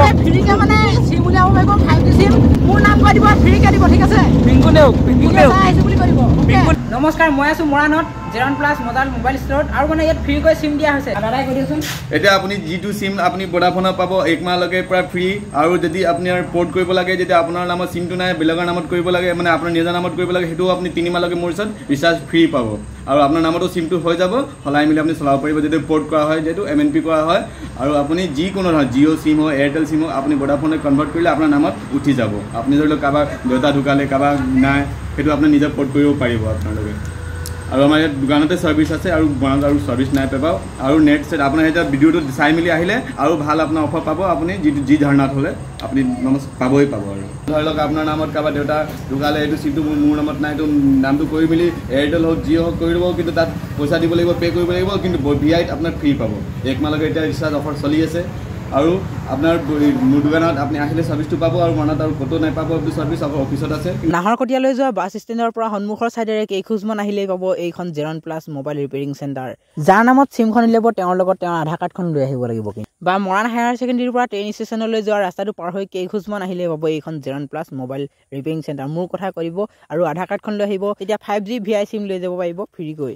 ফ্ৰীকে মানে চিম উলিয়াব পাৰিব, 5G SIM. মোৰ নাম কৈ দিব, ফ্ৰীকে দিব, ঠিক আছে? পিংকু নেওগ, পিংকু নেওগ আহিছো বুলি কৈ দিব। নমস্কাৰ, মই আছো মৰাণত জেৰন প্লাছ মোবাইল মোবাইল ষ্ট'ৰত আৰু মানে ইয়াত ফ্ৰীকৈ চিম দিয়া হৈছে। দাদাই কৈ দিয়কচোন। এতিয়া আপুনি যিটো চিম আপুনি ভোডাফোনত পাব 1 মাহলৈকে প্ৰায় ফ্ৰী। আৰু যদি আপুনি পৰ্ট কৰিব লাগে, যেতিয়া আপোনাৰ নামত চিমটো নাই, বেলেগৰ নামত কৰিব লাগে, মানে আপোনাৰ নিজৰ নামত কৰিব লাগে, সেইটোও আপুনি 3 মাহলৈকে মোৰ ওচৰত ৰিচাৰ্জ ফ্ৰী পাব। আৰু আপোনাৰ নামতো চিমটো হৈ যাব, সলাই মেলি আপুনি চলাব পাৰিব যদি পৰ্ট কৰা হয়, যিহেতু MNP কৰা হয়। আৰু আপুনি যিকোনো ধৰণৰ জিঅ' চিম হওক, এয়াৰটেল চিম হওক, আপুনি ভোডাফোনে কনভাৰ্ট কৰিলে আপোনাৰ নামত উঠি যাব। আপুনি ধৰি লওক কাৰোবাৰ দেউতা ঢুকালে, কাৰোবাৰ নাই, সেইটো আপুনি নিজে পৰ্ট কৰিব পাৰিব আপোনালোকে। আৰু আমাৰ ইয়াত দোকানতে ছাৰ্ভিচ আছে আৰু মৰাণত আৰু ছাৰ্ভিচ নাই পাব। আৰু নেট চেট আপোনাৰ এতিয়া ভিডিঅ'টো চাই মেলি আহিলে আৰু ভাল আপোনাৰ অফাৰ পাব। আপুনি যিটো যি ধাৰণাত হ'লে আপুনি পাবই পাব। আৰু ধৰি লওক আপোনাৰ নামত কাৰোবাৰ দেউতা ঢুকালে, এইটো চিমটো মোৰ নামত নাই, এইটো নামটো কৰি মেলি এয়াৰটেল হওক, জিঅ' হওক কৰি দিব, কিন্তু তাত পইচা দিব লাগিব, পে' কৰিব লাগিব। কিন্তু ভি আইত আপোনাৰ ফ্ৰী পাব। 1 মাহলৈকে এতিয়া ৰিচাৰ্জ অফাৰ চলি আছে। আৰু আপোনাৰ মোৰ দোকানত আপুনি আহিলে ছাৰ্ভিচটো পাব আৰু মৰাণত আৰু ক'তো নাপাব এইটো ছাৰ্ভিচ, আপোনাৰ অফিচত আছে। নাহৰকটীয়ালৈ যোৱা বাছ ষ্টেণ্ডৰ পৰা সন্মুখৰ ছাইডেৰে কেইখোজমান আহিলেই পাব এইখন জেৰন প্লাছ মোবাইল ৰিপেয়াৰিং চেণ্টাৰ। যাৰ নামত চিমখন উলিয়াব তেওঁৰ লগত তেওঁৰ আধাৰ কাৰ্ডখন লৈ আহিব লাগিব। কিন্তু বা মৰাণ হায়াৰ ছেকেণ্ডেৰীৰ পৰা ট্ৰেইন ষ্টেচনলৈ যোৱা ৰাস্তাটো পাৰ হৈ কেইখোজমান আহিলেই পাব এইখন জেৰন প্লাছ মোবাইল ৰিপেয়াৰিং চেণ্টাৰ। মোৰ কথা কৰিব আৰু আধাৰ কাৰ্ডখন লৈ আহিব, তেতিয়া 5G VI SIM লৈ যাব পাৰিব ফ্ৰীকৈ।